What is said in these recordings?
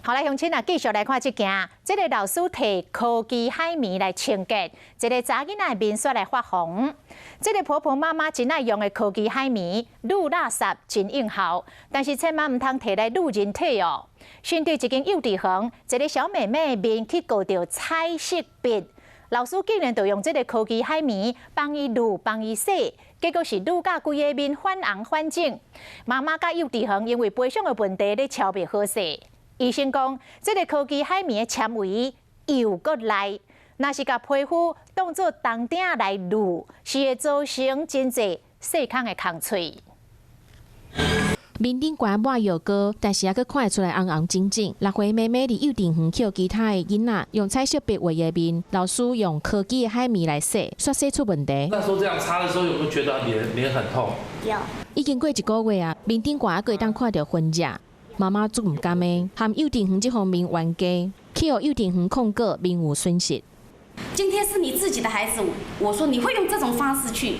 好來，鄉親啊，繼續來看這件，這个老師提科技海綿來清潔，一个查囡仔面煞來發紅。這个婆婆媽媽真愛用的科技海綿，濾垃圾真應效，但是千萬毋通提來濾人體哦。新竹一間幼稚園，一个小妹妹面去糊著彩色筆，老師竟然就用這个科技海綿幫伊濾、幫伊洗，結果是濾甲規个面泛紅泛腫。媽媽佮幼稚園因為賠償的問題咧喬袂好勢。醫生講，這个科技海綿的纖維幼閣利，若是共皮膚當做銅鼎來濾，是會造成真濟細孔的空喙。面頂懸抹藥膏，但是猶閣看會出來紅紅腫腫。6歲妹妹佇幼稚園予其他的囡仔用彩色筆畫的面，老師用科技的海綿來洗，煞洗出問題。那時候這樣擦的時候，有沒有覺得臉很痛？有。已經過一個月啊，面頂懸猶閣會當看著痕跡。媽媽足毋甘的，和幼稚園這方面冤家，去予幼稚園控告名譽損失。今天是你自己的孩子，我說你會用這種方式去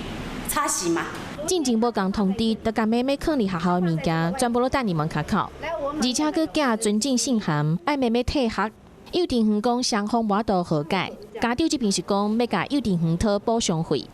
擦洗嗎？進前無仝通知，就共妹妹囥佇學校的物件，全部攏等佇門跤口，而且閣寄存證信函，愛妹妹退學。幼稚園講雙方無法度和解，家長這邊是講欲共幼稚園討補償費。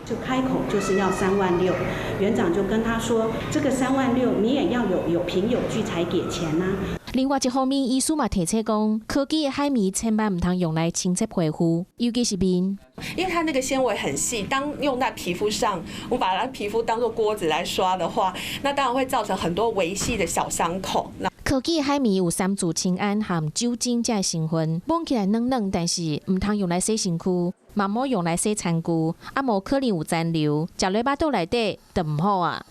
就開口就是要三萬六，園長就跟他說：這個三萬六你也要有憑有據才給錢啊。另外一方面，醫師嘛提醒講，科技的海綿千萬毋通用來清潔皮膚，尤其是面。因為它那個纖維很細，當用在皮膚上，我把它皮膚當做鍋子來刷的話，那當然會造成很多微細的小傷口。科技海綿有三聚氰胺和酒精這成分，摸起來軟軟，但是毋通用來洗身軀，嘛毋好用來洗餐具，啊無可能有殘留，食落腹肚內底就毋好啊。